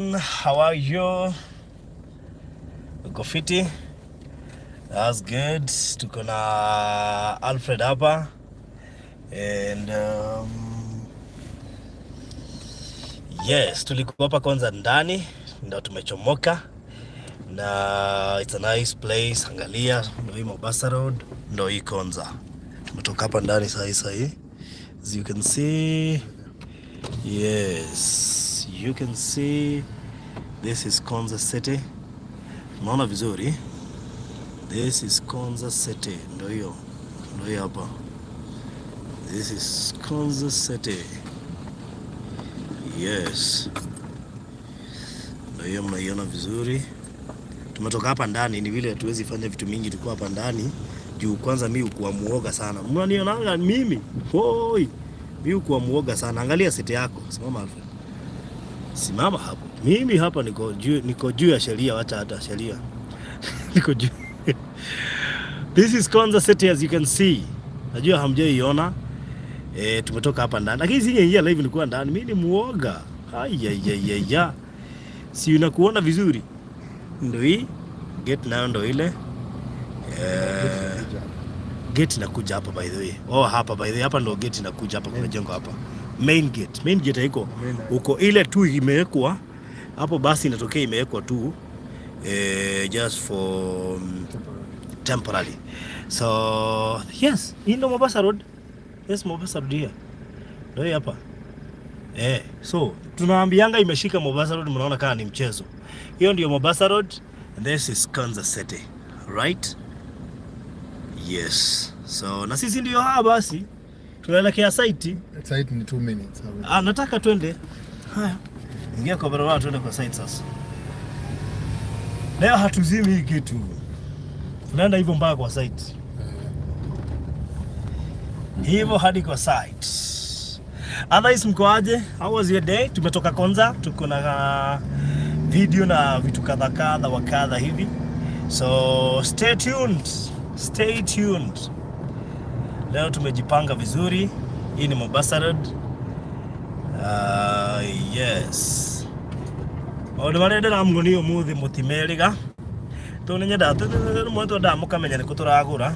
How are you? Uko fiti? That's good. Tuko na Alfred hapa and yes, tulikuwa hapa kwanza ndani ndo tumechomoka na it's a nice place. Angalia, ndo hii Mombasa Road, ndo hii Konza. Tumetoka hapa ndani sahi sahi, as you can see. Yes, you can see this is Konza City. Unaona vizuri? This is Konza City. Ndo hiyo, ndo hiyo hapa. This is Konza City. Yes, ndo hiyo, mnaiona vizuri. Tumetoka hapa ndani, ni vile hatuwezi fanya vitu mingi tukiwa hapa ndani juu kwanza mi ukuwa muoga sana. Mnanionanga mimi hoi, mi ukuwa muoga sana. Angalia site yako, simama Alfred, simama hapo. Mimi hapa niko juu ya sheria, wacha hata sheria niko juu. This is Konza City as you can see. Najua hamjaiona. Tumetoka hapa ndani. Lakini singeingia live nilikuwa ndani. Mimi ni muoga. Ai. Si unakuona vizuri? Ndio hii gate nayo ndo ile. Gate inakuja hapa by the way. Oh, hapa by the way, hapa ndo gate inakuja hapa, kuna jengo hapa. Main gate. Main gate haiko huko, ile tu imewekwa hapo, basi inatokea imewekwa tu just for temporary. So yes, hii ndo Mombasa Road. Yes, Mombasa Road here. Ndio hii hapa. So tunaambianga imeshika Mombasa Road, mnaona kama ni mchezo. Hiyo ndio Mombasa Road and this is Konza City. Right? Yes. So na sisi ndio hapa basi. Tunaelekea site. Site ni 2 minutes. Ah, nataka twende. Haya. Ingia kwa barabara tuende kwa site sasa. Leo hatuzimi hii kitu. Tunaenda hivyo mpaka kwa site. Hivyo hadi kwa site. Otherwise mko aje? How was your day? Tumetoka Konza, tuko na video na vitu kadha kadha wa kadha hivi. So stay tuned. Stay tuned. Leo tumejipanga vizuri. Hii ni Mombasa Road. Yes. Maũndũ marĩa ndĩramuonia ũmũthĩ mũtimerĩga tondũ nĩ nyendaga rĩmwe twendaga mũkamenya nĩkũ tũragũra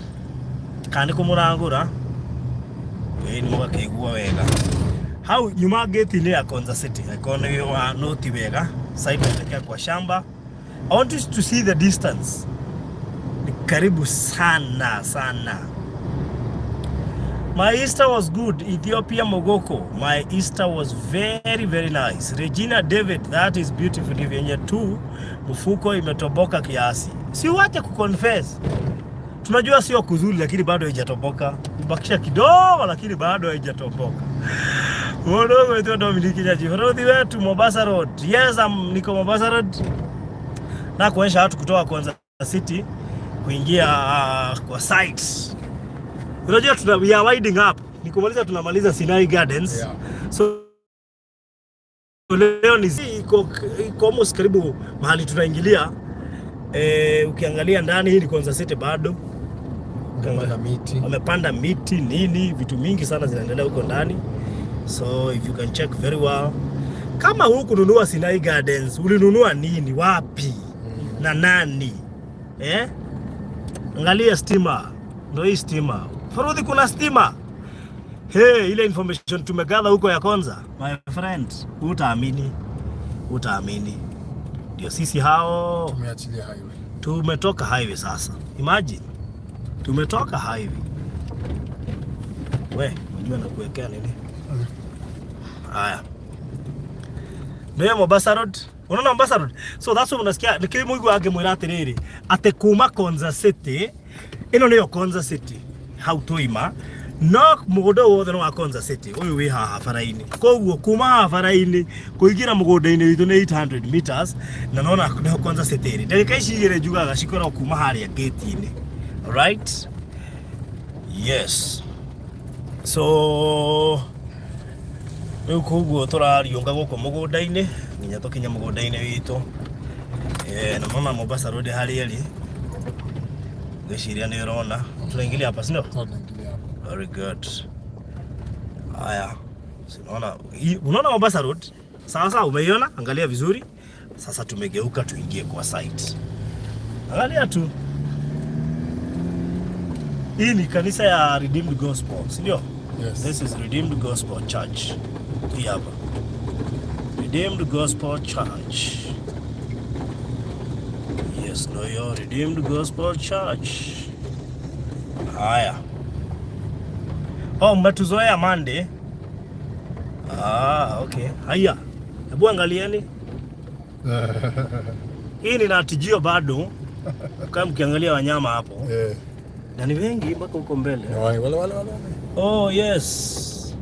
kana nĩkũ mũragũra, ĩĩ nĩ mũgakĩigua wega. Hau nyuma gate-inĩ ya Konza City, angĩkorwo nĩ wa noti wega, site inaelekea kwa shamba. I want you to see the distance. Ni karibu sana sana. My Easter was good. Ethiopia Mogoko. My Easter was very very nice. Regina David, that is beautiful. Vyenye tu mfuko imetoboka kiasi. Si uache kuconfess. Tunajua sio kuzuri, lakini bado haijatoboka. Ibakisha kidogo, lakini bado haijatoboka. Mdogo wetu Dominic Nyaji. Rodhi wetu Mombasa Road. Yes, niko Mombasa Road. Na kuonyesha watu kutoka Konza City kuingia kwa site. Unajua we are winding up. Nikumaliza tunamaliza Sinai Gardens. So leo ni iko almost karibu mahali tunaingilia. Ukiangalia ndani hii ni Konza City bado. Wamepanda miti. Wamepanda miti nini, vitu mingi sana zinaendelea huko ndani. So if you can check very well. Kama hukununua Sinai Gardens, ulinunua nini, wapi na nani? Eh? Angalia stima. Ndio hii stima. Farudhi, kuna stima. Hey, ile information tumegather huko ya Konza, my friend, utaamini, utaamini. Ndio sisi hao Tumeachilia highway. Tumetoka highway sasa. Imagine tumetoka highway. We, unajua nakuwekea nini? Haya. Ndio Mombasa Road. Unaona Mombasa Road? So that's why unasikia nikiri muigua angĩmwĩra atĩrĩrĩ atĩ kuma Konza City ĩno nĩyo Konza City hau tũima no mũgũnda ũyũ wothe nĩ wa Konza City ũyũ wĩ haha bara-inĩ. Koguo kuma haha bara-inĩ kũingĩra mũgũnda-inĩ witũ nĩ 800 meters na nona nĩho Konza City ĩrĩ. Ndagĩka ici igĩrĩ njugaga cikoragwo kuma harĩa gate-inĩ. Right? Yes. So rĩu koguo tũrariũnga gũkũ mũgũnda-inĩ nginya tũkinye mũgũnda-inĩ witũ. Na mama Mombasa Road harĩa ĩrĩ ngwĩciria nĩ ũrona tunaingilia hapa, si ndio? Tunaingilia hapa. Very good. Haya, si unaona unaona Mombasa Road? Sawa sawa, umeiona? Angalia vizuri. Sasa tumegeuka tuingie kwa site. Angalia tu. Hii ni kanisa ya Redeemed Gospel, si ndio? Yes. This is Redeemed Gospel Church. Hii hapa. Redeemed Gospel Church. Yes, no yo Redeemed Gospel Church. Haya. Oh, mmetuzoea Monday. Ah, okay. Haya. Hebu angalieni. Hii ni Nat Geo bado. Kama mkiangalia wanyama hapo. Na ni wengi mpaka huko mbele. Wale wale wale wale. Oh yes.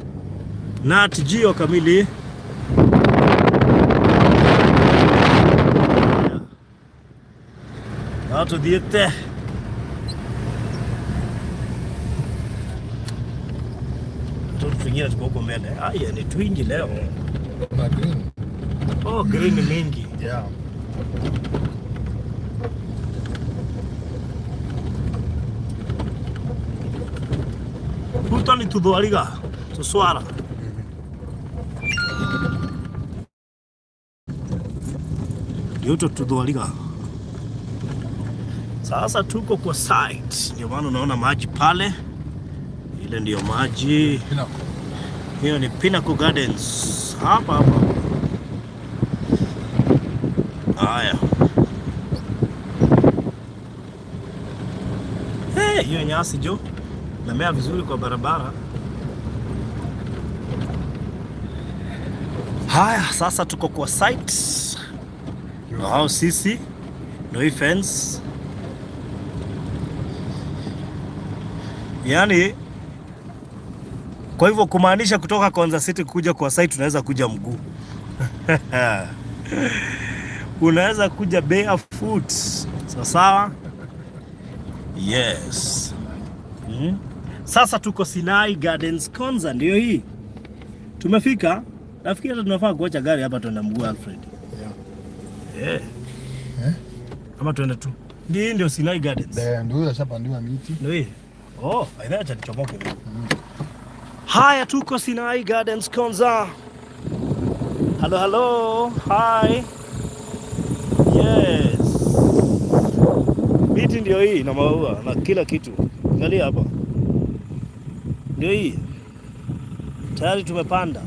Nat Geo kamili. No tuthiĩte. Watoto twingine tuko huko mbele. Aya, ni twingi leo. Kuna green. Oh, green mingi. Yeah. Huto ni tuthwariga tũcwara. Ndio tuthwariga. Sasa tuko kwa site, ndio maana unaona maji pale. Ile ndio maji. Pinnacle. Hiyo ni Pinnacle Gardens hapa hapa. Haya. Hey, hiyo nyasi jo namea vizuri kwa barabara. Haya, sasa tuko kwa site. Ndio hao sisi, ndio hii fence. Yaani kwa hivyo kumaanisha kutoka Konza City kuja kwa site unaweza kuja mguu. Unaweza kuja barefoot. Sawa sawa? Yes. Sasa tuko Sinai Gardens Konza, ndio hii. Tumefika. Nafikiri hata tunafaa kuacha gari hapa tuende mguu, Alfred. Yeah. Eh. Eh? Ama tuende tu. Ndio, ndio Sinai Gardens. Ndio huyo ashapandiwa miti. Ndio hii. Oh, aidha acha nichomoke mimi. Haya, tuko Sinai Gardens Konza. Hello, hello. Hi. Yes. Miti ndio hii na maua na kila kitu. Angalia hapa. Ndio hii. Tayari tumepanda.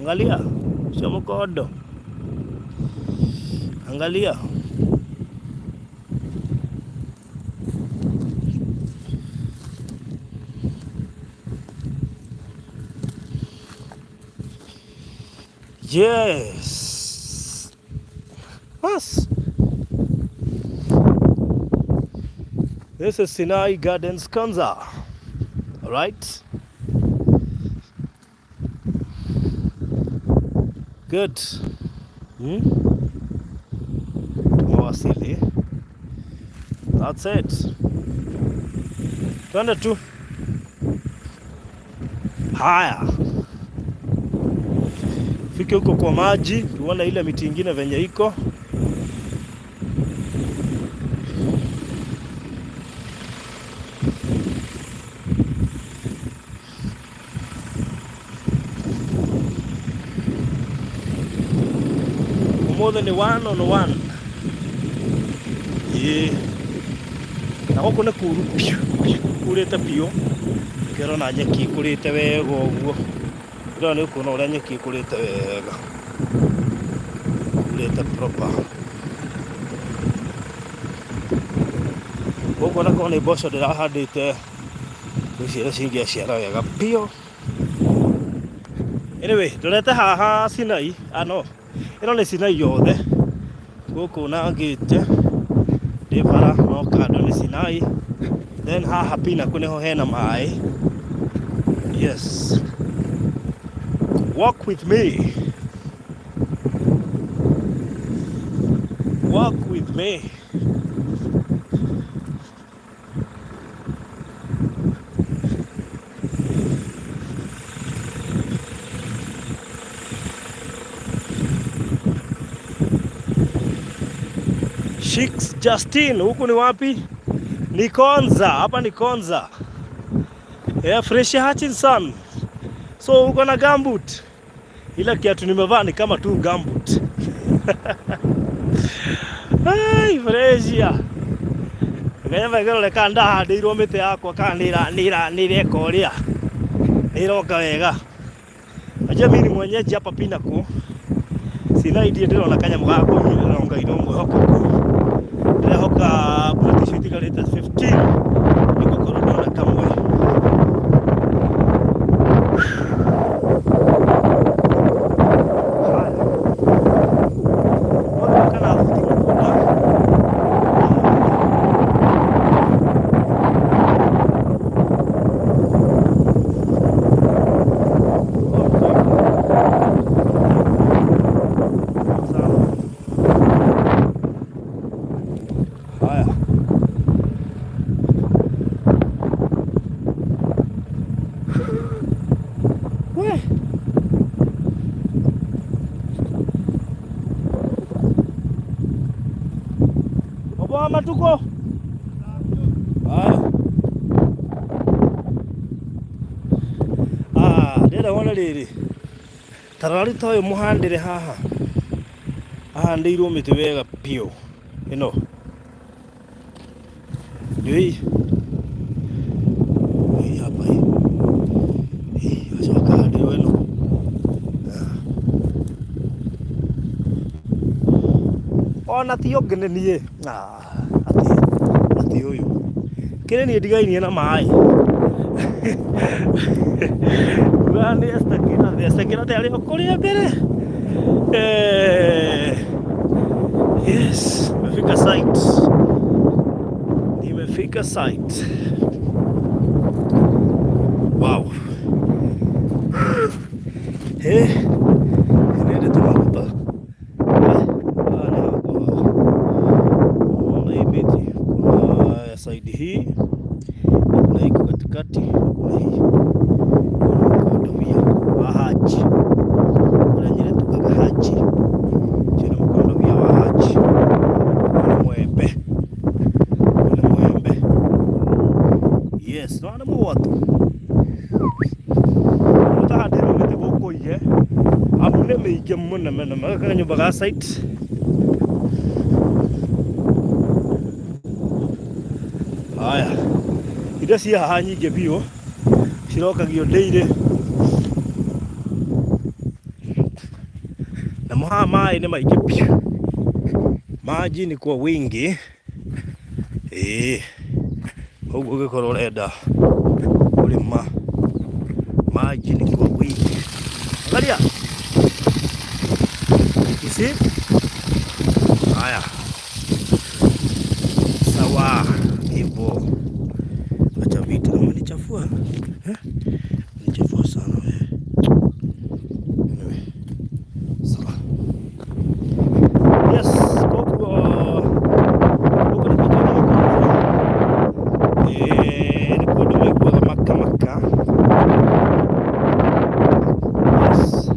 Angalia. Sio mkodo. Angalia. Yes. Bas. This is Sinai Gardens Konza. All right. Good. Tumewasili. That's it. Twende tu. Haya. Fike huko kwa maji, tuone ile miti ingine venye iko. Umuthi ni one on one. Ĩĩ. Na gũkũ nĩ kuru piũ piũ, kurĩte biũ. Ũkĩrona nyeki ĩkũrĩte wega ũguo. Ndĩrona nĩ ũkuona ũrĩa nyeki ĩkũrĩte wega. Kurĩte proper. Gũkũ onakorwo nĩ mboco ndĩrahandĩte, ngwĩciria cingĩaciara wega biũ. Anyway, ndorete haha Sinai, ah no, ĩno nĩ Sinai yothe. Gũkũ nangĩte ndĩ bara no kando nĩ Sinai. Then haha Pinnacle nĩho hena maĩ. Yes. Walk with me. Walk with me. Shix Justin, huku ni wapi? Ni Konza, hapa ni Konza. Yeah, Fresh Hutchinson. So uko na gumboot. Ila kiatu nimevaa ni kama tu gumboot. Ai, fresh. Ngai ngĩrore kana ndahandĩirwo mĩtĩ yakwa kana nĩ ĩreka ũrĩa nĩ ĩroka wega. Najua mimi ni mwenyeji hapa Pinnacle. Sina idea, ndĩrona kanyamũ ga kũnyuĩra Ngai no mwĩhokeku. Ndĩrehoka plot icio itigarĩte 15 nĩgũkorwo ndona kamwe. Haya. Ona kana thuti mũgũnda. Sawa. Haya. We. Obo matuko. Haya. Ah, ndĩrenda wone rĩrĩ. Tarora ta ũyũ mũhandĩre haha. Ahandĩirwo mĩtĩ wega biũ. Ĩno. Ndio hii. Hii hapa hii. Hii acoka ahandĩrwo ĩno. Ona ti ũngĩ nĩ niĩ. Ah, atĩ ũyũ. Kĩrĩ niĩ ndigainie na maĩ. Ugaga nĩ Esther Kĩrathe. Esther Kĩrathe arĩ o kũrĩa mbere. Eh, yes, nimefika site. Nimefika site. Wow. Eh, nendete maguta. Eh, ni hakwa. Unaona hii miti, kuna ya side hii, kuna iko katikati, kuna hii. Kuna mũkondobia wa hachi. Kũrĩa Nyĩrĩ tugaga hachi. Ũcio nĩ mũkondobia wa hachi. Ũyũ nĩ mwembe. Ũyũ nĩ mwembe. Yes, nĩwona nĩ mũgwatu. Ũtahandĩirwo mĩtĩ gũkũ ige, amu nĩ mĩingĩ mũno mũno. Gaka kanyũmba ga site. Haya. Indo ciĩ haha nyingĩ biũ cirokagio daily. Namo haha maĩ nĩ maingĩ biũ. Maji ni kwa wingi. Ĩĩ. Koguo ũngĩkorwo ũrenda kũrĩma maji ni kwa wingi. Angalia. You see? Haya. Sawa. Hivyo. Acha vita umenichafua. Eh? Umenichafua sana wewe. Anyway. Sawa. Yes, koguo gũkũ nĩkuo twendaga gũkorwo. Eh, nĩkuo andũ maiguaga makamaka. Yes.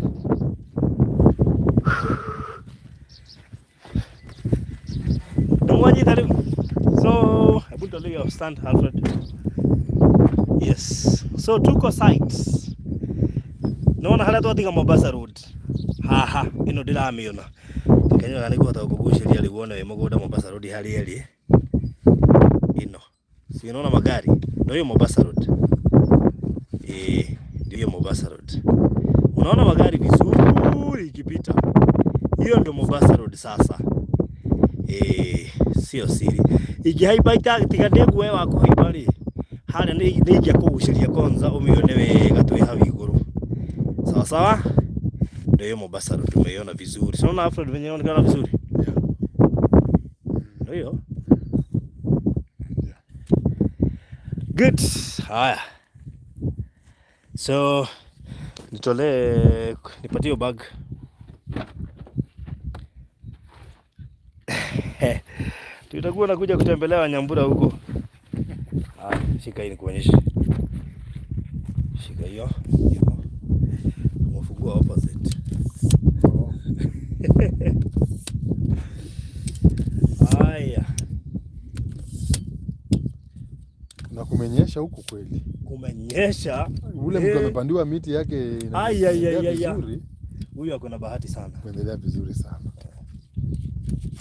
Nĩmwanyita rĩu? So, hebu nitolee hiyo stand Alfred. Yes. So tuko site. Nĩwona harĩa twatiga Mombasa Road. Haha, ĩno ndĩramĩona. Reke nĩngũhota gũkũgucĩria rĩu wone wĩ mũgũnda Mombasa Road harĩa ĩrĩ. Ĩno. Si unaona magari? Ndio hiyo Mombasa Road. Eh, ndio hiyo Mombasa Road. Unaona magari vizuri ikipita. Hiyo ndio Mombasa Road sasa. Eh, sio siri. Ingĩhaimba tiga ndĩngue wa kũhaimba rĩ, harĩa nĩ ingĩakũgucĩria kwanza ũmĩone wega twĩ hau igũrũ. Sawa sawa? Ndio hiyo Mombasa Road tumeiona vizuri. Si unaona Alfred venye inaonekana vizuri? Yeah. Ndio hiyo. Yeah. Good. Haya. So nitolee, nipatie hiyo bag. Tutakuwa nakuja kutembelea Wanyambura huko. Haya, shika hii nikuonyeshe. Shika hiyo. Hiyo. Umefungua opposite. Oh. Haya. Na kumenyesha huku kweli. Kumenyesha. Ule mtu amepandiwa miti yake Ai, ai, ai, inaendelea ai, ai. vizuri. Huyu ako na bahati sana. Kuendelea vizuri sana.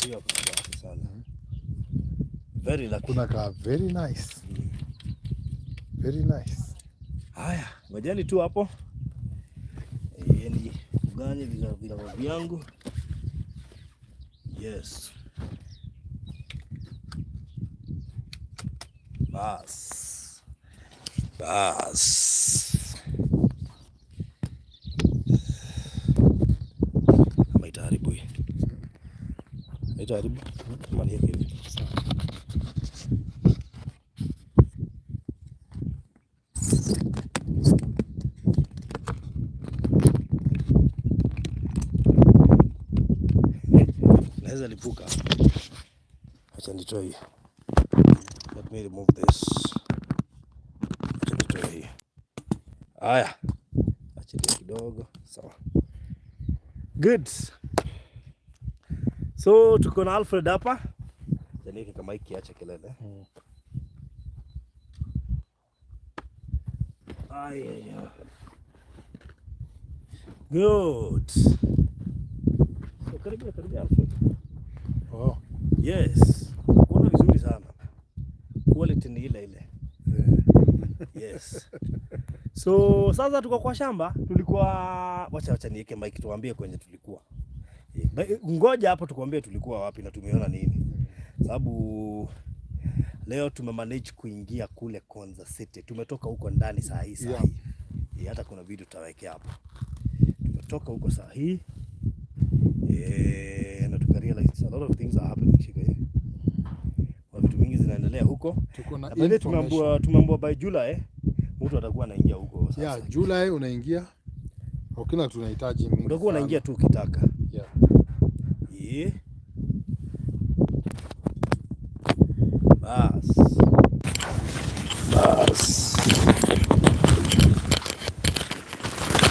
Huyo ako na bahati sana. Very lucky. Kuna kaa very nice. Very nice. Haya, ngojeni tu hapo. Ni uganye virago vyangu. Yes. Bas. Bas. Ama itaharibu hii. Itaharibu. Ama niweke hivi. Naweza lipuka. Acha nitoe hii. Let me remove this. Acha nitoe hii. Haya. Achilia kidogo. Sawa. Good. So tuko na Alfred hapa. Acha niweke kama hiki, acha kelele. Ay, ay, ay. Good. So karibia karibia, Alfred. Oh. Yes. Kuona vizuri sana. Quality ni ile ile. Yes. So sasa tuko kwa shamba, tulikuwa, wacha wacha niweke mic tuambie kwenye tulikuwa. Ngoja hapo tukwambie tulikuwa wapi na tumeona nini. Sababu leo tumemanage kuingia kule Konza City. Tumetoka huko ndani saa hii saa hii. Hata kuna video tutawekea hapo. Tumetoka huko saa hii. Na tukarealize a lot of things are happening, shika hii. Kuna vitu mingi zinaendelea huko. Tuko na Na by the way, tumeambiwa by July mtu atakuwa anaingia huko sasa. Yeah, July unaingia. Hakuna tunahitaji mingi. Utakuwa unaingia tu ukitaka. Yeah. Yeah. Bas. Bas.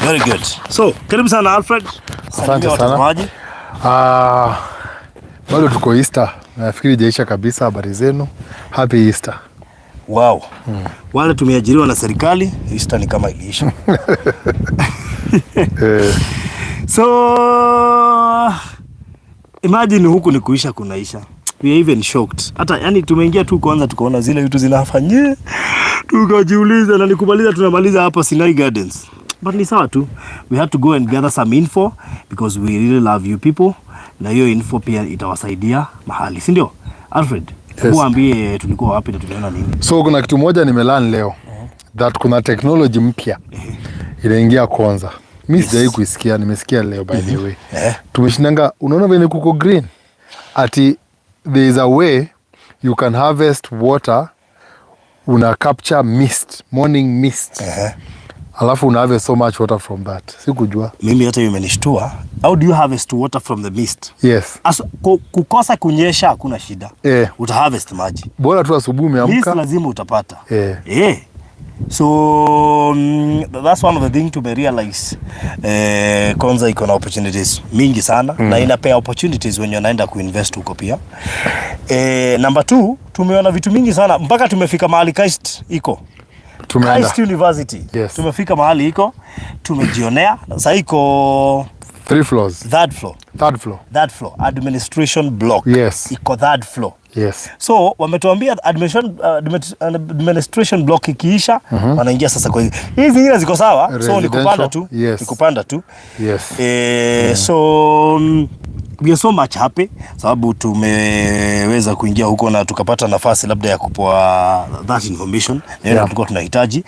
Very good. So, karibu sana, Alfred. Asante Salimia sana. watazamaji. Ah, bado tuko Easter. Nafikiri ijaisha kabisa. Habari zenu? Happy Easter. Wow. Wale tumeajiriwa na serikali, Easter ni kama iliisha. So imagine huku ni kuisha kunaisha. We are even shocked. Hata yani tumeingia tu kwanza tukaona zile vitu zinafanyia. Tukajiuliza na nikumaliza tunamaliza hapa Sinai Gardens. But ni sawa tu. We had to go and gather some info because we really love you people. Na hiyo info pia itawasaidia mahali, si ndio? Alfred, Yes. Kuambie tulikuwa wapi na tuliona nini? So kuna kitu moja nimelearn leo that kuna technology mpya inaingia Konza. Mi sijawahi kuisikia, nimesikia leo by the way. Tumeshindanga, unaona venye kuko green? Ati there is a way you can harvest water, una capture mist, morning mist. Alafu una harvest so much water from that. Sikujua. Mimi hata hiyo imenishtua. How do you harvest water from the mist? Yes. Kukosa kunyesha hakuna shida. Uta harvest maji. Bora tu asubuhi Mist umeamka. lazima utapata. So that's one of the thing to be realize. Konza iko na opportunities mingi sana na inapea opportunities wenye wanaenda kuinvest huko pia. Number 2, tumeona vitu mingi sana mpaka tumefika mahali KAIST iko. Tumeenda. KAIST University. Yes. Tumefika mahali iko, tumejionea. Sasa iko 3 floors. Third floor. Third floor. Third floor, administration block. Yes. Iko third floor. Yes. So wametuambia administration block ikiisha, wanaingia sasa kwa hizi. Hizi zingine ziko sawa, so ni kupanda tu. Yes. Ni kupanda tu. Yes. So we are so much happy sababu tumeweza kuingia huko na tukapata nafasi labda ya kupoa that information na tulikuwa tunahitaji.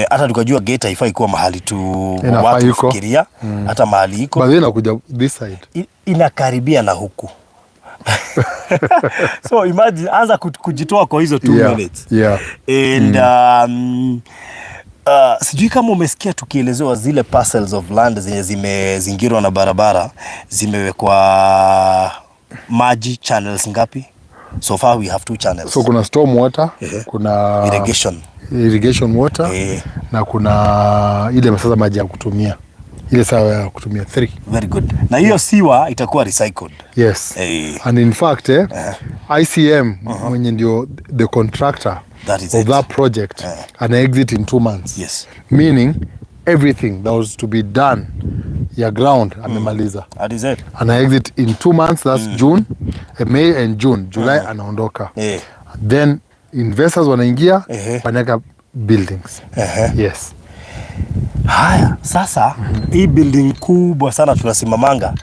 Hata tukajua gate haifai kuwa mahali tu Inafaa watu iko. kufikiria, hata mahali iko. But then inakuja this side. Inakaribia na huku. So imagine anza kujitoa kwa hizo 2 minutes. And, sijui kama umesikia tukielezewa zile parcels of land zenye zimezingirwa na barabara zimewekwa maji channels ngapi? So far we have 2 channels. So kuna storm water, kuna irrigation. Irrigation water, na kuna ile sasa maji ya kutumia. Ile sawa ya kutumia 3. Very good. Na hiyo sewer itakuwa recycled. Yes. And in fact, ICM mwenye ndio the contractor That is of it. that project ana exit in 2 months. Yes. Meaning Everything that was to be done ya ground amemaliza. That is it. Ana exit in 2 months, that's June, May and June, July anaondoka. Then investors wanaingia, wanaweka buildings. Yes. Haya, sasa hii building kubwa sana tunasimamanga,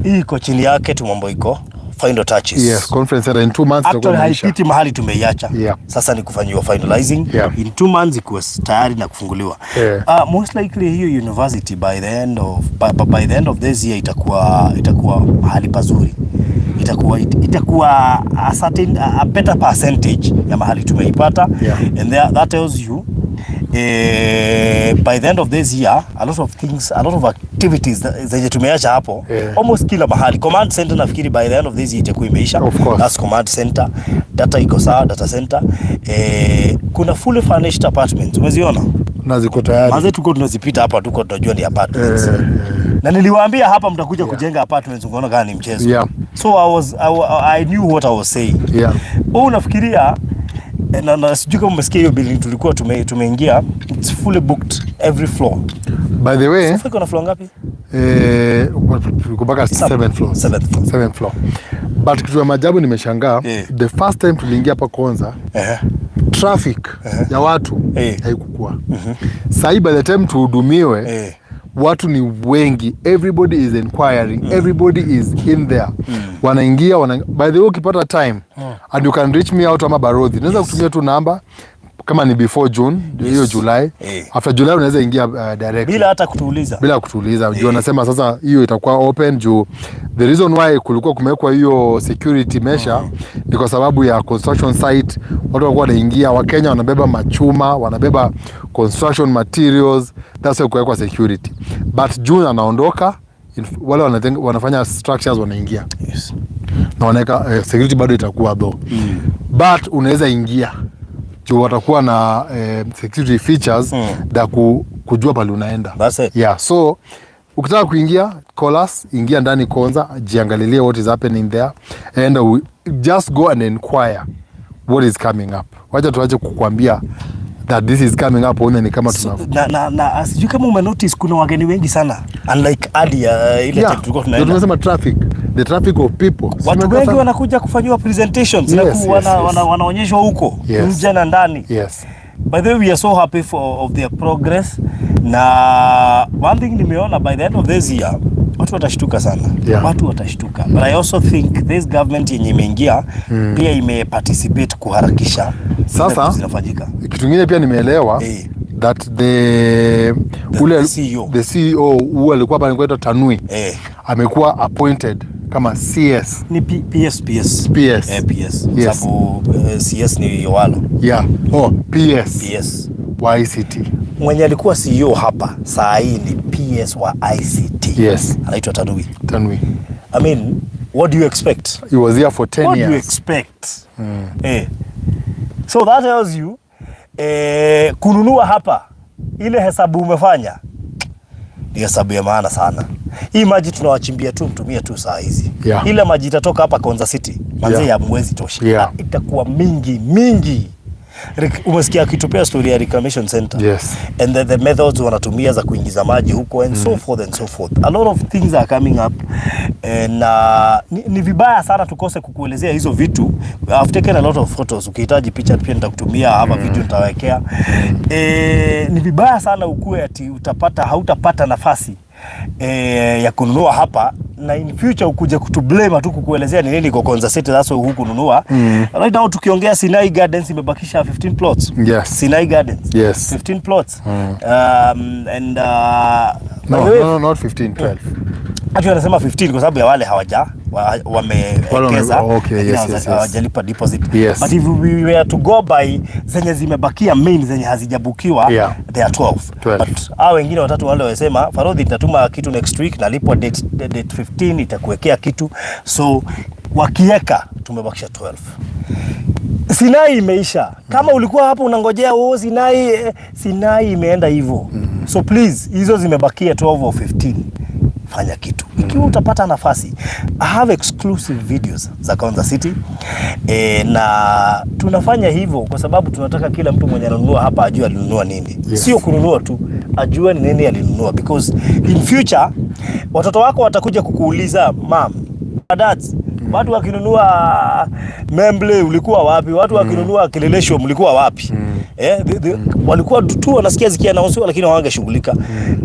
hii iko chini yake tu, mambo iko final touches. Yes, conference center in 2 months itakuwa Actually imeisha. haipiti mahali tumeiacha. Sasa ni kufanyiwa finalizing. In 2 months ikuwe tayari na kufunguliwa. Most likely hiyo university by the end of this year itakuwa mahali pazuri. Itakuwa a better percentage ya mahali tumeipata. And that tells you, by the end of this year, a lot of things, a lot of activities zenye tumeacha hapo, almost kila mahali. Command center nafikiri by the end of this year itakuwa imeisha. Of course. That's command center. Data iko sawa, data center. Kuna fully furnished apartments, umeziona? Na ziko tayari. Maze tuko tunazipita hapa, tuko tunajua ni apartments. Na niliwaambia hapa mtakuja kujenga apartments, ukaona kama ni mchezo. So I knew what I was saying. Wewe unafikiria, na sijui kama umesikia hiyo building tulikuwa tumeingia, it's fully booked every floor. By the way, Sasa iko na floor ngapi? Tuko mpaka seven floors. Seventh floor. Seventh floor. But kitu ya maajabu nimeshangaa, the first time tuliingia hapa Konza, traffic ya watu haikukua. Sahii by the time tuhudumiwe, watu ni wengi, everybody is inquiring, everybody is in there, wanaingia by the way, ukipata time and you can reach me out ama Barodhi, naweza kutumia tu namba kama ni before June, hiyo July. After July unaweza ingia directly Bila hata kutuuliza. Bila kutuuliza, juu anasema sasa hiyo itakuwa open, juu the reason why kulikuwa kumewekwa hiyo security measure ni kwa sababu ya construction site, watu walikuwa wanaingia, Wakenya wanabeba machuma, wanabeba construction materials, that's why kuwekwa security. But June anaondoka, wale wanafanya structures wanaingia na wanaweka security bado itakuwa though, but unaweza ingia juu watakuwa na security features za kujua pale unaenda. That's it. Yeah, so ukitaka kuingia, call us, ingia ndani Konza, jiangalilie what is happening there and just go and inquire what is coming up. Wacha tuache kukwambia that this is coming up, uone ni kama tuna So, na sijui kama umenotice kuna wageni wengi sana, unlike earlier, ile time tulikuwa Ndio tunaenda. tunasema traffic, the traffic of people. Watu Simeka wengi sana. Wanakuja kufanyiwa presentations na wanaonyeshwa huko nje na ndani. By the way, we are so happy for of their progress. Na one thing nimeona, by the end of this year watu watashtuka sana. Watu watashtuka. But I also think this government yenye imeingia pia imeparticipate kuharakisha Sasa, vitu zinafanyika. Kitu kingine pia nimeelewa that the ule The CEO. The CEO huyu alikuwa hapa anaitwa Tanui, amekuwa appointed kama CS. Ni PS, PS. PS. PS. Yes. Sababu CS ni Yowalo. Yeah. Oh, PS. PS. Wa ICT. Mwenye alikuwa CEO hapa saa hii ni PS wa ICT. Anaitwa Tanui. Tanui. I mean, what do you expect? He was here for 10 What do you years. Expect? So that tells you, kununua hapa, ile hesabu umefanya ni hesabu ya maana sana. Hii maji tunawachimbia tu mtumie tu saa hizi. Ile maji itatoka hapa Konza City manze ya mwezi tosha. Itakuwa mingi mingi. Umesikia akitupea story ya reclamation center and the methods wanatumia za kuingiza maji huko and so forth and so forth. A lot of things are coming up and ni vibaya sana tukose kukuelezea hizo vitu. I've taken a lot of photos. Ukihitaji picha pia nitakutumia ama video nitawekea. Ni vibaya sana ukue ati utapata hautapata nafasi ya kununua hapa na in future ukuje kutublame tu kukuelezea ni nini iko Konza City, that's why hukununua. Right now tukiongea, Sinai Gardens imebakisha 15 plots. Sinai Gardens. 15 plots. And by No, the way, no, no, not 15, 12. Actually anasema 15 kwa sababu ya wale hawaja wamewekeza oh, okay, lakini yes. hawajalipa deposit. But if we were to go by zenye zimebakia main, zenye hazijabukiwa, they are 12. 12. But hao wengine watatu wale wasema, "Farodhi, nitatuma kitu next week, nalipwa date 15, itakuwekea kitu." So wakieka tumebakisha 12. Sinai imeisha. Kama ulikuwa hapo unangojea, oh, Sinai, Sinai imeenda hivyo. So please, hizo zimebakia 12 or 15. Fanya kitu. Ikiwa utapata nafasi, I have exclusive videos za Konza City na tunafanya hivyo kwa sababu tunataka kila mtu mwenye ananunua hapa ajue alinunua nini. Sio kununua tu, ajue ni nini alinunua, because in future watoto wako watakuja kukuuliza, "Mum, dad, watu wakinunua Membley ulikuwa wapi? Watu wakinunua Kileleshwa mlikuwa wapi?" Walikuwa tu wanasikia zikiannounciwa lakini hawangeshughulika.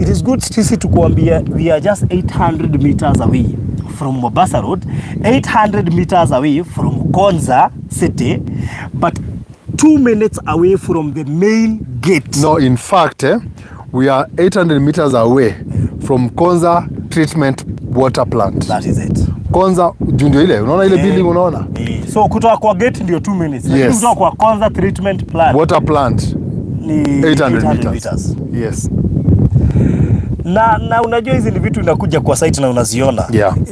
It is good sisi tukuambia we are just 800 meters away from Mombasa Road, 800 meters away from Konza City, but 2 minutes away from the main gate. No, in fact, we are 800 meters away from Konza Treatment Water Plant. That is it. Konza juu ndio ile, unaona ile building unaona? So kutoka kwa gate ndio 2 minutes. Lakini kutoka kwa Konza Treatment Plant Water plant ni 800 800 meters. Meters. Yes. Na unajua hizi ni vitu inakuja kwa site na unaziona.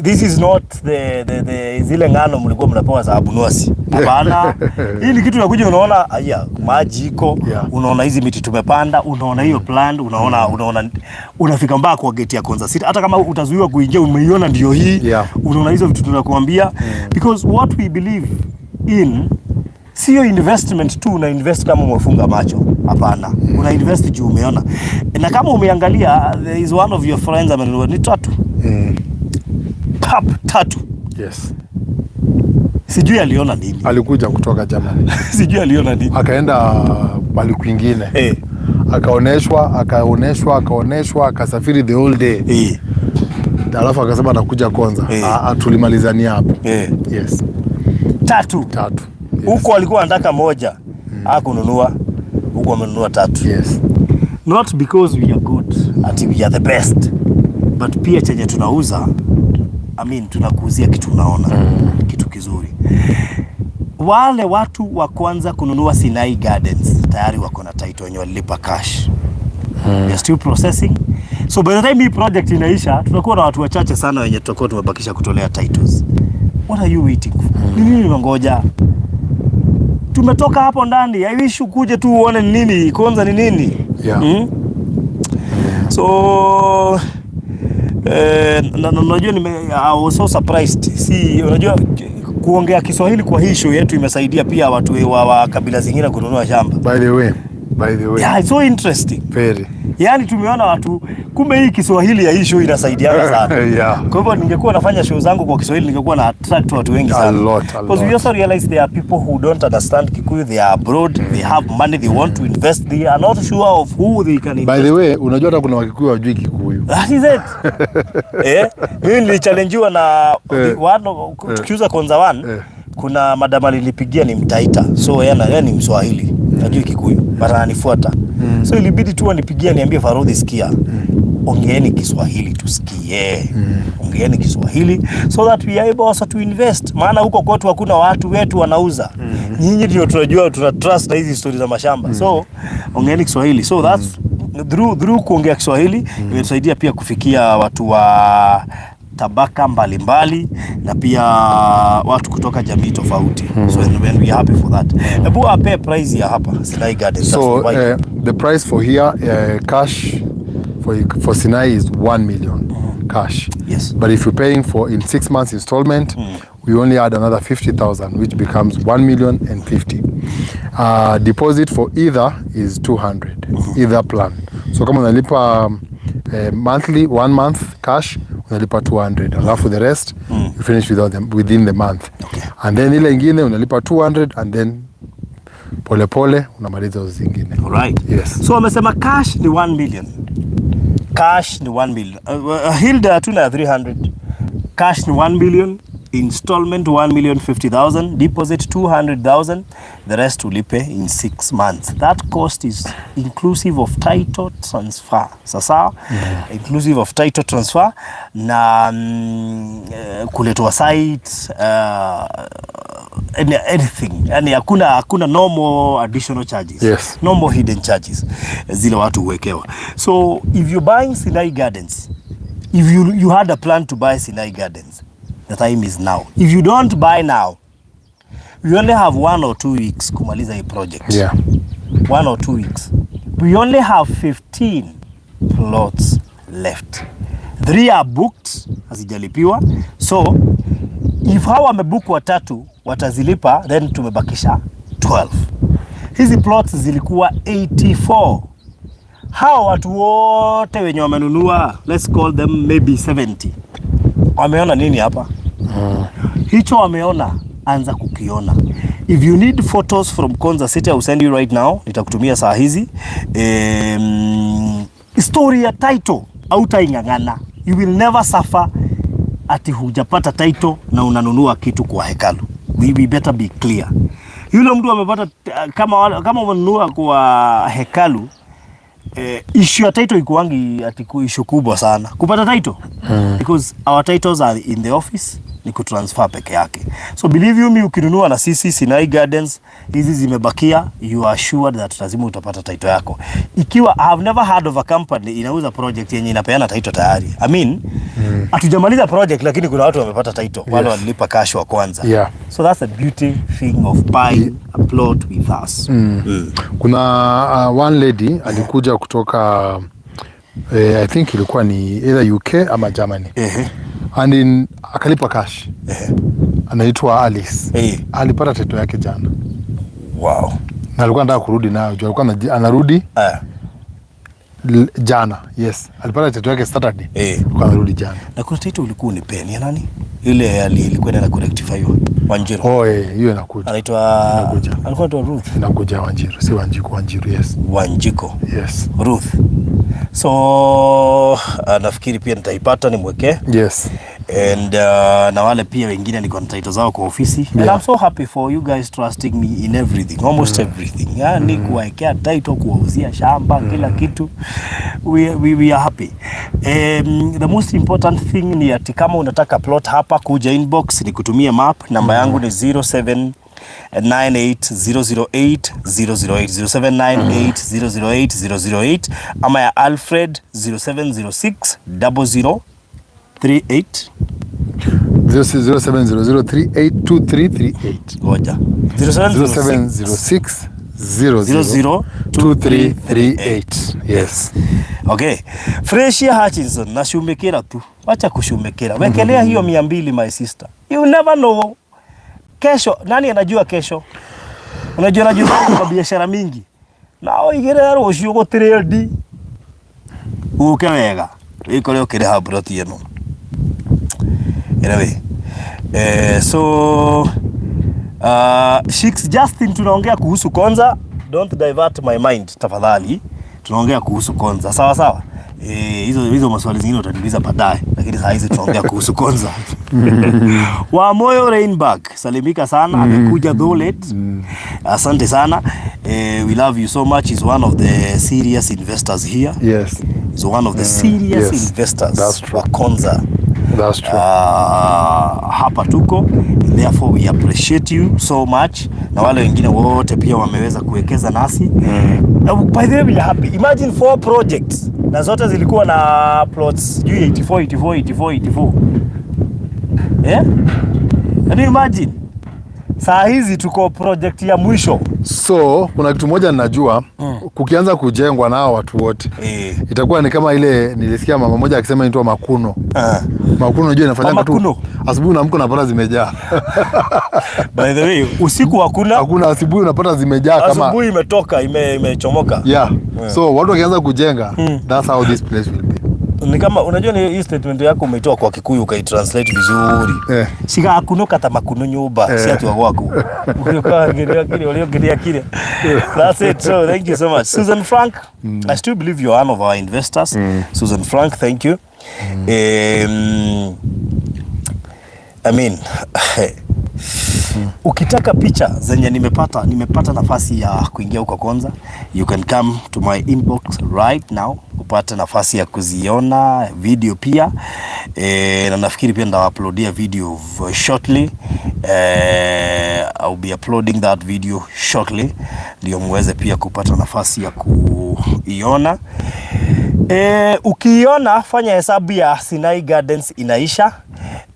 This is not the zile ngano mlikuwa mnapewa za Abunuwasi. Hapana. Hii ni kitu inakuja unaona, aya, maji iko, unaona hizi miti tumepanda, unaona hiyo plant, unaona unafika mpaka kwa gate ya Konza City. Hata kama utazuiwa kuingia, umeiona ndio hii. Unaona hizo vitu tunakuambia, because what we believe in sio investment tu una invest kama umefunga macho. Hapana, una invest juu umeona. Na kama umeangalia, there is one of your friends amenunua ni tatu, pap tatu. Sijui aliona nini. Alikuja kutoka Germany. Sijui aliona nini. Akaenda pali kwingine. Akaoneshwa, akaoneshwa, akaoneshwa, akasafiri the whole day. Alafu akasema anakuja Konza. Ah, ah, tulimalizania hapo. Yes. Tatu. Tatu. Yes. Huko alikuwa anataka moja, hakununua. Huko amenunua tatu. Not because we are good, ati we are the best, but pia chenye tunauza, I mean, tunakuuzia kitu unaona, kitu kizuri. Wale watu wa kwanza kununua Sinai Gardens tayari wako na title, wenye walilipa cash. We are still processing. So by the time hii project inaisha, tutakuwa na watu wachache sana wenye tutakuwa tumebakisha kutolea titles. What are you waiting for? Ni nini unangoja? Tumetoka hapo ndani. I wish ukuje tu uone ni nini Konza ni nini. So na unajua I was so surprised. Si unajua kuongea Kiswahili kwa hii show yetu imesaidia pia watu wa kabila zingine kununua shamba. By the way, by the way. Yeah, it's so interesting. Very. Yaani tumeona watu, kumbe hii Kiswahili ya hii show inasaidiana sana. Kwa hivyo ningekuwa nafanya show zangu kwa Kiswahili, ningekuwa na attract watu wengi A sana. lot, a Because we lot. also realize there are people who don't understand Kikuyu, they are abroad, they have money, they want to invest, they are not sure of who they can invest. By the way, unajua hata kuna Wakikuyu hawajui Kikuyu. That is it. Mimi nilichallengewa na one tukiuza Konza One, kuna madam alinipigia, ni Mtaita. So yeye ni Mswahili. Hajui Kikuyu, but ananifuata. So ilibidi tu anipigie niambie, "Farodhi, sikia. Ongeeni Kiswahili tusikie. Ongeeni Kiswahili so that we are able also to invest." Maana huko kwetu hakuna watu wetu wanauza. Nyinyi ndio tunajua, tuna trust na hizi stories za mashamba. So ongeeni Kiswahili. So that's through kuongea Kiswahili imetusaidia pia kufikia watu wa tabaka mbalimbali na pia watu kutoka jamii tofauti. So and we are happy for that. Hebu ape price ya hapa Sinai Gardens. So That's why. The price for here, cash for Sinai is 1 million cash. But if you're paying for in 6 months installment, we only add another 50,000, which becomes 1 million and 50. Deposit for either is 200, either plan. So kama unalipa monthly, one month cash, unalipa 200, alafu the rest you finish without them, within the month. And then ile ingine unalipa 200 and then polepole unamaliza hizo zingine. Alright. Yes. So wamesema cash ni 1 million. Cash ni 1 million. Hilda hatuna ya 300. Cash ni 1 million, installment 1 million 50,000, deposit 200,000, the rest ulipe in 6 months. That cost is inclusive of title transfer. Sasa inclusive of title transfer na kuletwa site, anything. Yani hakuna no more additional charges. No more hidden charges zile watu huwekewa. So if you're buying Sinai Gardens, if you had a plan to buy Sinai Gardens, the time is now. If you don't buy now, we only have 1 or 2 weeks kumaliza hii project. 1 or 2 weeks. We only have 15 plots left. Three are booked, hazijalipiwa. So if hawa wamebook watatu watazilipa, then tumebakisha 12. Hizi plots zilikuwa 84. Hawa watu wote wenye wamenunua, let's call them maybe 70, wameona nini hapa? Hicho wameona, anza kukiona. If you need photos from Konza City, I will send you right now, nitakutumia saa hizi. Story ya title hautaing'ang'ana, you will never suffer ati hujapata title na unanunua kitu kwa hekalu. We better be clear. Yule mtu amepata kama umenunua kwa hekalu, issue ya title ikuangi ati issue kubwa sana kupata title, because our titles are in the office, ni kutransfer peke yake. So believe you me, ukinunua na sisi Sinai Gardens hizi zimebakia, you are assured that lazima utapata title yako. Ikiwa I have never heard of a company inauza project yenye inapeana title tayari. I mean, hatujamaliza project lakini kuna watu wamepata title, wale walilipa cash wa kwanza. So that's the beauty thing of buying a plot with us. Kuna one lady alikuja kutoka I think ilikuwa ni either UK ama Germany and akalipa cash. Anaitwa Alice. Alipata title yake jana na alikuwa anataka kurudi nayo juu alikuwa anarudi jana. Yes, alipata title yake Saturday. Alikuwa anarudi jana. Na kuna title ulikuwa unipea, ni ya nani? Ile ilikuwa inaenda kurectify Wanjiru. Oh, hiyo inakuja. Anaitwa Inakuja. Alikuwa anaitwa Ruth. Inakuja Wanjiru, si Wanjiku, Wanjiru, yes. Wanjiko. Yes. Ruth. So nafikiri pia nitaipata nimwekee. And na wale pia wengine niko na title zao kwa ofisi, and I'm so happy for you guys trusting me in everything, almost everything, yani kuwaekea title, kuwauzia shamba, kila kitu. We are happy. The most important thing ni ati kama unataka plot hapa, kuja inbox nikutumie map. Namba yangu ni 07 98008 008, 0798 008 008, ama ya Alfred 0706 00 38. 0700382338. Ngoja, 0706 0706 002338. Yes. Okay. Freshia Hutchinson, nashumikira tu. Wacha kushumikira. Wekelea hiyo 200, my sister. You never know. Kesho, nani anajua kesho? Unajua najua kwa biashara mingi. Na oigire rucio gũtirĩ uke wega. Wikore ũkĩrĩha plot ĩno. Anyway. So Shix Justin, tunaongea kuhusu Konza. Don't divert my mind tafadhali. Tunaongea kuhusu Konza. Sawa sawa. Hizo maswali zingine utaniuliza baadaye, lakini saa hizi tunaongea kuhusu Konza. Wa Moyo Rainberg, salimika sana, amekuja though late. Asante sana. We love you so much. He's one of the serious investors here. He's one of the serious investors That's true. wa Konza. That's true. Hapa tuko, therefore we appreciate you so much, na wale wengine wote pia wameweza kuwekeza nasi. By the way, we are happy. Imagine four projects na zote zilikuwa na plots sijui 84 84 84 84, yeah? Can you imagine? Saa hizi tuko project ya mwisho. So kuna kitu moja ninajua, kukianza kujengwa nao watu wote itakuwa ni kama ile nilisikia mama moja akisema inaitwa makuno. Makuno, unajua inafanyanga Mama tu kuno. Asubuhi unaamka unapata zimejaa. By the way, usiku hakuna. Hakuna, asubuhi unapata zimejaa kama Asubuhi imetoka, imechomoka. Yeah. So watu wakianza kujenga, that's how this place will be. Ni kama unajua ni hii statement yako umeitoa kwa Kikuyu ukaitranslate vizuri. Cigakunuka ta makuno nyumba cia tua gwaku. Ũgĩũka ũrĩa kile. That's it. So thank you so much. Susan Frank, I still believe you're one of our investors. Susan Frank, thank you. I mean, ukitaka picha zenye nimepata nafasi ya kuingia huko Konza, you can come to my inbox right now upate nafasi ya kuziona video pia. Na nafikiri pia nitauploadia video shortly. I'll be uploading that video shortly ndio muweze pia kupata nafasi ya kuiona. Ukiiona fanya hesabu ya Sinai Gardens inaisha,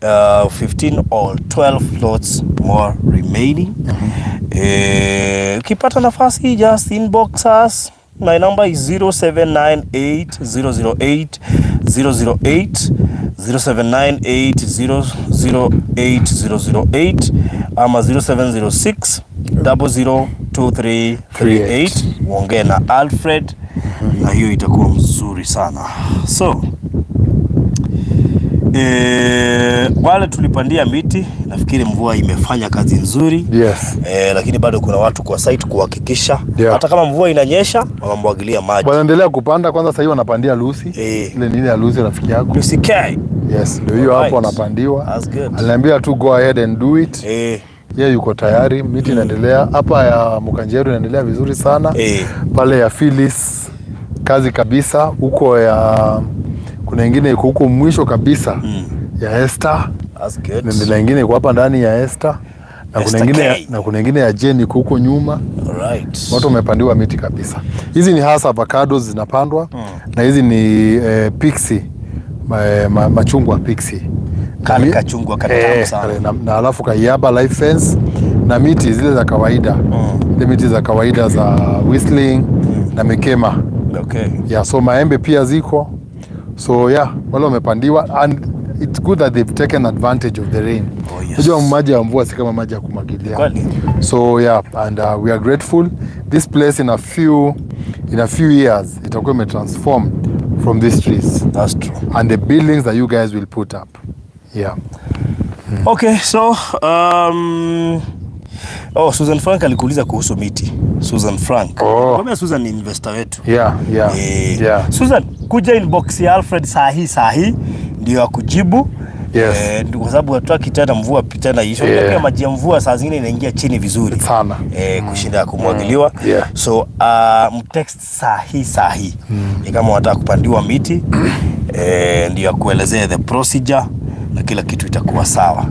15 or 12 plots more remaining. Ukipata nafasi just inbox us. My number is 0798 008 008, 0798 008 008 ama 0706 002338. Uongee na Alfred na hiyo itakuwa mzuri sana. So wale tulipandia miti, nafikiri mvua imefanya kazi nzuri. Lakini bado kuna watu kwa site kuhakikisha hata kama mvua inanyesha wanamwagilia maji. Wanaendelea kupanda kwanza, sasa hivi wanapandia Lucy. Ile ni ile ya Lucy rafiki yako. Lucy K. Yes, ndio hiyo hapo wanapandiwa. That's good. Aliniambia tu go ahead and do it. Yeye yuko tayari, miti inaendelea. Hapa ya Mukanjeru inaendelea vizuri sana. Pale ya Phyllis kazi kabisa, huko ya kuna ingine iko huko mwisho kabisa ya Esther. That's good. Inaendelea, ingine iko hapa ndani ya Esther na kuna Esther ingine K. na kuna ingine ya Jane iko huko nyuma. Watu wamepandiwa miti kabisa. Hizi ni hasa avocados zinapandwa na hizi ni pixie machungwa pixie. Kale kachungwa katamu sana. Kale, na alafu kaiaba life fence na miti zile za kawaida, ile miti za kawaida za whistling na mikema. Yeah, so maembe pia ziko, so yeah, wale wamepandiwa and it's good that they've taken advantage of the rain. Oh, yes. Unajua maji ya mvua si kama maji ya kumwagilia. So yeah, and we are grateful. This place in a few years itakuwa imetransform from these trees That's true. And the buildings that you guys will put up. Yeah. Okay, so oh, Susan Frank alikuuliza kuhusu miti. Susan Frank. Oh. Kwambia Susan ni investor wetu. Susan, kuja inbox ya Alfred saa hii saa hii ndio akujibu. Ndio kwa sababu hatutaki tena mvua tena isho. Pia maji ya mvua saa zingine inaingia chini vizuri Sana. Kushinda kumwagiliwa. So mtext saa hii saa hii ni kama unataka kupandiwa miti, ndio akuelezea the procedure na kila kitu itakuwa sawa.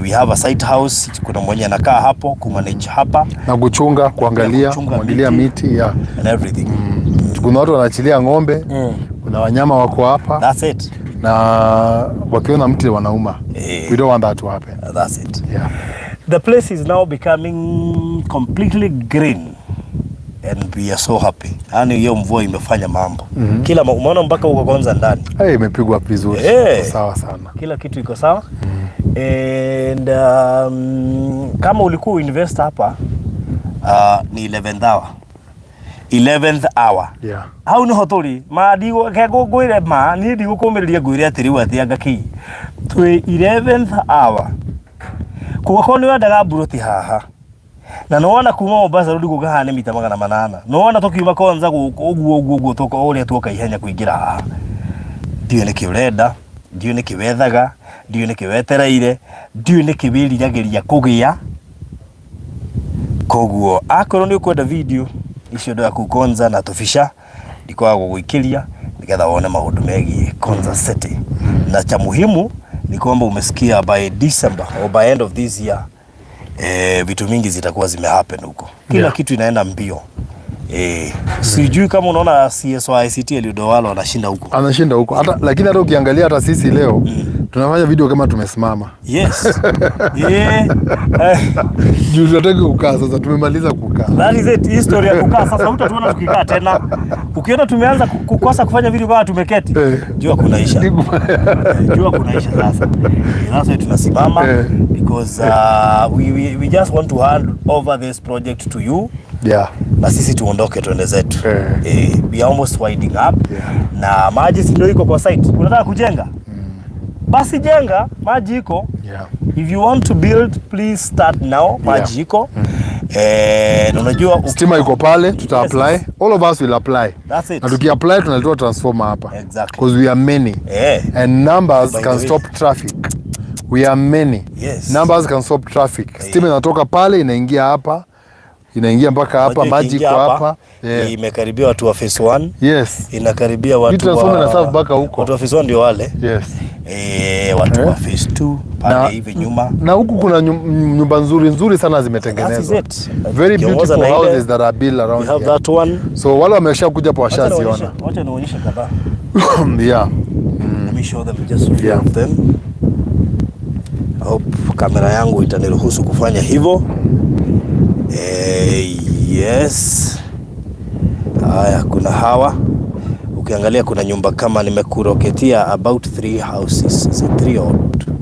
We have a site house, kuna mwenye anakaa hapo kumanage hapa Na kuchunga, kuangalia, kuchunga kumwagilia miti. miti, yeah. And everything. Kuna watu wanaachilia ng'ombe, kuna wanyama wako hapa That's it. Na wakiona mti wanauma. We don't want that to happen. That's it. Yeah. The place is now becoming completely green and we are so happy. Yaani hiyo mvua imefanya mambo. Kila umeona mpaka huko kwanza ndani. Hey, imepigwa vizuri. Eh. Sawa sana. Kila kitu iko sawa. And kama ulikuwa invest hapa, ni 11th hour. 11th hour. Hau niho tũrĩ ma ke ngwĩre ma niĩ ndigũkũmĩrĩria ngwĩre atĩ rĩu atĩ anga kĩ twĩ 11th hour kũgakorwo nĩ wendaga mburoti haha na nĩwona kuma Mombasa Road gũka haha nĩ mita 800, nĩwona tũkiuma Konza gũkũ ũguo ũguo ũguo tũka ũrĩa tuoka ihenya kũingĩra haha. Ndiũĩ nĩkĩ ũrenda, ndiũĩ nĩkĩ wethaga, ndiũĩ nĩkĩ wetereire, ndiũĩ nĩkĩ wĩriragĩria kũgĩa. Koguo akorwo nĩ ũkwenda video icio ndoya kũu Konza na tũbica ndikwaga gũgũikĩria nĩgetha wone maũndũ megiĩ Konza City, na cha muhimu ni kwamba umesikia by December or by end of this year, vitu mingi zitakuwa zimehappen huko, kila kitu inaenda mbio. Sijui kama unaona CS wa ICT Eliud Owalo anashinda huko. Anashinda huko hata, lakini hata ukiangalia hata sisi leo tunafanya video kama tumesimama. Juu tunataka kukaa sasa, tumemaliza kukaa. That is it. History ya kukaa sasa hutatuona tukikaa tena. Ukiona tumeanza kukosa kufanya video kama tumeketi, jua kunaisha. Jua kunaisha sasa. That's why tunasimama because we just want to hand over this project to you na sisi tuondoke tuende zetu. We are almost winding up. Na maji si ndio iko kwa site. Unataka kujenga? Basi jenga, maji iko. If you want to build, please start now. Maji iko. Na unajua Stima iko pale, tuta apply. All of us will apply. That's it. Na tukiapply tunaletewa transformer hapa. Exactly. Because we are many. And numbers By the can way. Stop traffic. We are many. Numbers can stop traffic. Stima inatoka pale inaingia hapa, inaingia mpaka hapa, Unajua maji ikiingia iko hapa. Imekaribia watu wa phase 1. Inakaribia watu Hii transformer wa ina serve mpaka huko. Watu wa phase 1 ndio wale. Watu wa phase 2 pale hivi nyuma. Na huku kuna nyumba nzuri nzuri sana zimetengenezwa. That is it. Very Kiongoza beautiful na ile, houses that are built around we have here. that one. So wale wamesha kuja hapo Wacha washaziona. wacha nionyeshe kadhaa. Let me show them just a few of them. I hope kamera yangu itaniruhusu kufanya hivyo. Yes. Haya, kuna hawa, ukiangalia kuna nyumba kama nimekuroketia about three houses. Is it three or two?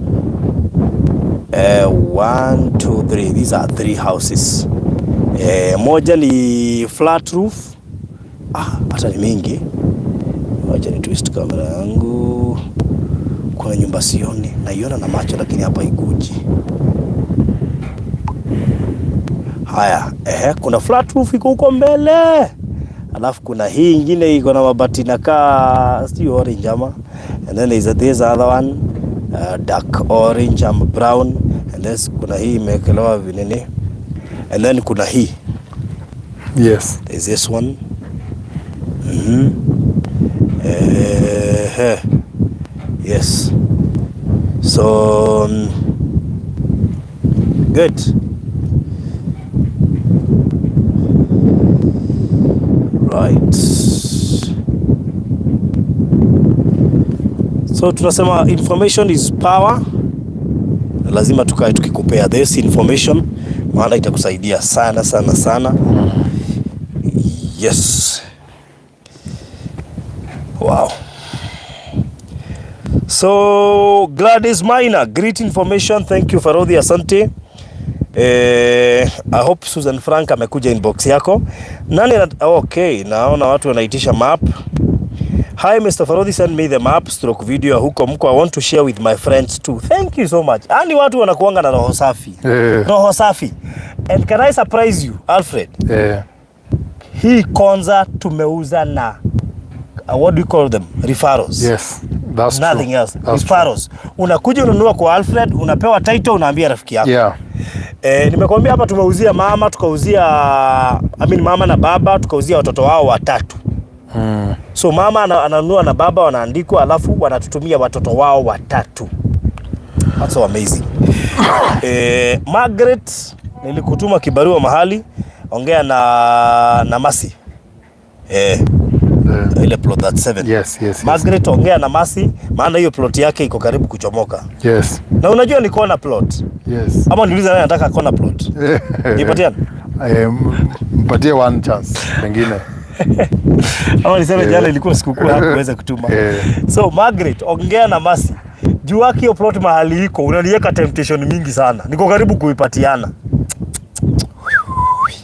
One, two, three. These are three houses. Moja ni flat roof. Ah, hata ni mingi. Wacha ni twist kamera yangu. Kuna nyumba sioni, naiona na macho lakini hapa ikuji. Haya, ehe, kuna flat roof iko huko mbele. Alafu kuna hii ingine iko na mabati nakaa sijui orange ama, and then there is this other one, dark orange ama brown, and then kuna hii imewekelewa vinini, and then kuna hii. There's this one. Yes. So good. Right. So tunasema information is power. Na lazima tukae tukikupea this information, maana itakusaidia sana sana sana. Yes. Wow. So Gladys Maina, great information. Thank you, Farodhi, asante. I hope Susan Frank amekuja inbox yako. Nani okay, naona watu wanaitisha map. Hi Mr. Farodhi, send me the map stroke video huko mko. I want to share with my friends too. Thank you so much. Yaani watu wanakuanga na roho safi. Roho safi. And can I surprise you, Alfred? Hii Konza tumeuza na what do you call them? Referrals. Yes, that's Nothing true. else. That's true. Referrals. Unakuja unanunua kwa Alfred, unapewa title, unaambia rafiki yako. Nimekwambia hapa tumeuzia mama, tukauzia, I mean, mama na baba, tukauzia watoto wao watatu. So mama ananunua na baba wanaandikwa, alafu wanatutumia watoto wao watatu. That's so amazing. Margaret, nilikutuma kibarua mahali, ongea na Masi. Ile plot that 7. Margaret, ongea na Masi, maana hiyo plot yake iko karibu kuchomoka. Na unajua ni corner plot. Ama niulize nani anataka corner plot? Nipatiane? Mpatie one chance pengine. Ama niseme jana ilikuwa sikukuu, hakuweza kutuma. So Margaret, ongea na Masi. Juu wake hiyo plot mahali iko, unaniweka temptation mingi sana. Niko karibu kuipatiana.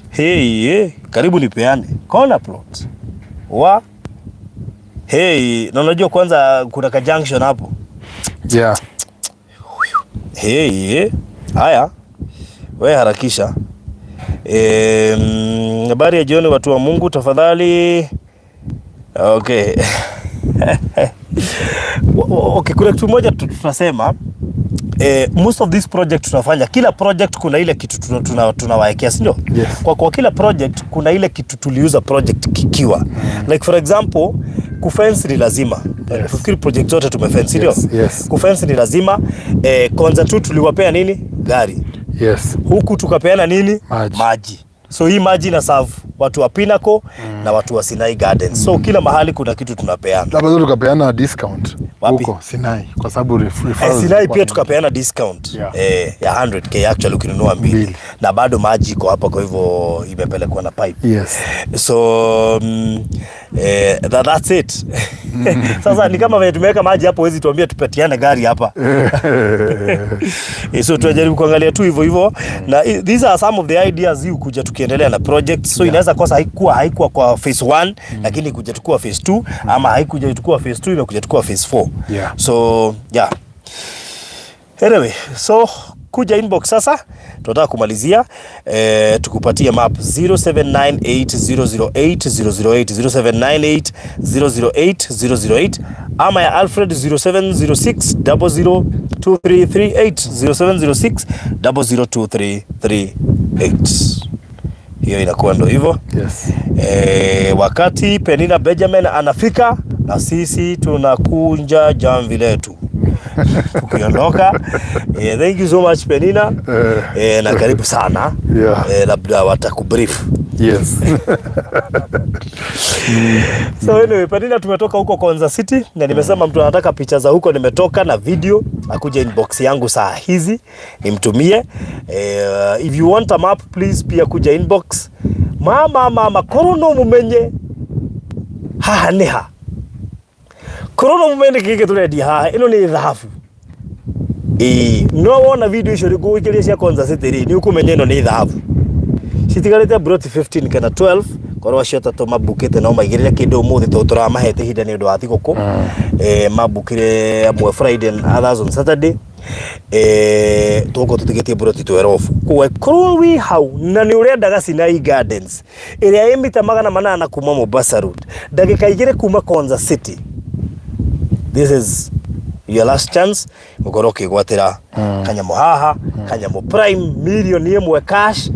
Hey, hey, karibu nipeane. Corner plot. Wa Hey, na unajua kwanza kuna ka junction hapo. Hey, hey. Haya. We harakisha. Habari ya jioni watu wa Mungu tafadhali. Okay. Okay, kuna kitu moja tunasema, most of this project tunafanya, kila project kuna ile kitu tunawaekea, si ndio? Yes. Kwa kila project kuna ile kitu tuliuza project kikiwa. Like for example, kufence ni lazima. Nafikiri project zote tumefence, si ndio? Yes. Kufence ni lazima. Konza tu tuliwapea nini? Gari. Huku tukapeana nini? Maji. Maji. So hii maji ina serve watu wa Pinnacle na watu wa Sinai Gardens. So kila mahali kuna kitu tunapeana. Labda tu tukapeana discount Wapi? huko Sinai kwa sababu referrals Sinai zilikuwa pia mingi. Tukapeana discount ya 100K actually ukinunua mbili. Mbili. Na bado maji iko hapa, kwa hivyo imepelekwa na pipe. So that's it. Sasa ni kama venye tumeweka maji hapo, huwezi tuambia tupatiane gari hapa. So tunajaribu kuangalia tu hivyo hivyo, na these are some of the ideas hii kuja tukiendelea na project. So inaweza kosa haikuwa kwa phase 1, lakini kuja tukua phase 2, ama haikuja tukua phase 2, imekuja tukua phase 4. So yeah. Anyway, so kuja inbox sasa, tunataka kumalizia, tukupatie map 0798008008, 0798008008, ama ya Alfred 0706002338, 0706002338. Hiyo inakuwa ndo hivyo. Wakati Penina Benjamin anafika na sisi tunakunja jamvi letu tukiondoka. Thank you so much, Penina. Na karibu sana. Labda watakubrief. So anyway, Penina, tumetoka huko Konza City na nimesema mtu anataka picha za huko nimetoka na video akuja inbox yangu saa hizi nimtumie. If you want a map, please pia kuja inbox. Mama mama korono mumenye Haha nĩ ha korwo no mũmene gĩkĩ tũrendia haha, ĩno nĩ thahabu. Ĩĩ, no wona video icio ngũgũikĩria cia Konza City rĩ, nĩ ũkũmenya ĩno nĩ thahabu. Citigarĩte broti 15 kana 12. Korwo acio atatũ mambukĩte no maigĩrĩre kĩndũ ũmũthĩ, tondũ tũramahete ihinda nĩ ũndũ wa thigũkũ. Mambukire amwe Friday and others on Saturday. Tũgũkorwo tũtigĩtie broti 12. Koguo korwo wĩ hau na nĩ ũrendaga Sinai Gardens ĩrĩa ĩ mita 800 kuma Mombasa Road, ndagĩka 2 kuma Konza City, this is your last chance gũkorwo ũkĩgwatĩra kanyamũ haha, kanyamũ prime, 1 million cash,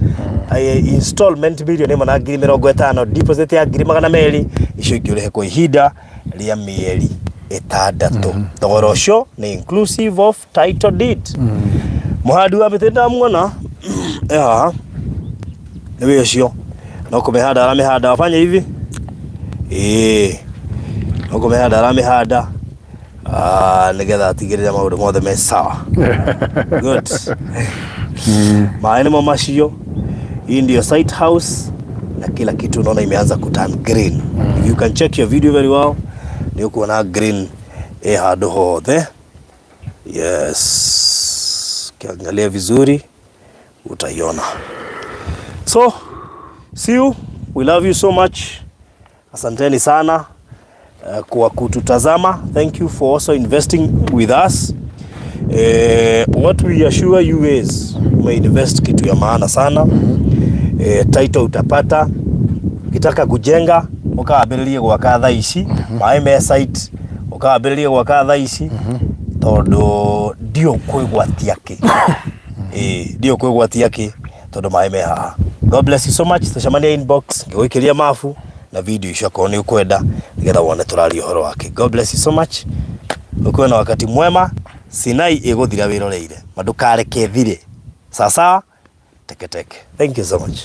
installment 1,050,000, deposit ya 200,000, icio ingĩ ũrĩhe kwa ihinda rĩa mĩeri 6. Thogora ũcio nĩ inclusive of title deed. Mũhandi wa mĩtĩ ndamuona e haha, nĩwe ũcio no kũmĩhanda aramĩhanda. Wafanya hivi, ĩĩ, no kũmĩhanda aramĩhanda. Ah, nĩgetha atigĩrĩre maũndũ mothe me sawa. Good. Maĩ nĩmo macio. Hii ndio site house na kila kitu unaona imeanza kuturn green. If you can check your video very well, nĩ ũkuona green ĩ handũ hothe. Yes, ukiangalia vizuri utaiona. So see you, we love you so much. Asanteni sana kwa kututazama. Thank you for also investing with us. What we assure you is umeinvest kitu ya maana sana. Title utapata. Ukitaka kujenga, ukawambĩrĩrie gwaka thaa ici. Maĩ me site, ukawambĩrĩrie gwaka thaa ici, tondũ ndio kwĩgwatia kĩ, ĩĩ, ndio kwĩgwatia kĩ, tondũ maĩ me haha. God bless you so much. Tucemanie inbox ngĩgũikĩria mabu na video icio akorwo nĩ ũkwenda, nĩgetha wone tũraria ũhoro wake. God bless you so much. Ũkuwe na wakati mwema. Sinai ĩgũthira wĩroreire, ma ndũkareke thire. Sasa teke teke. Thank you so much.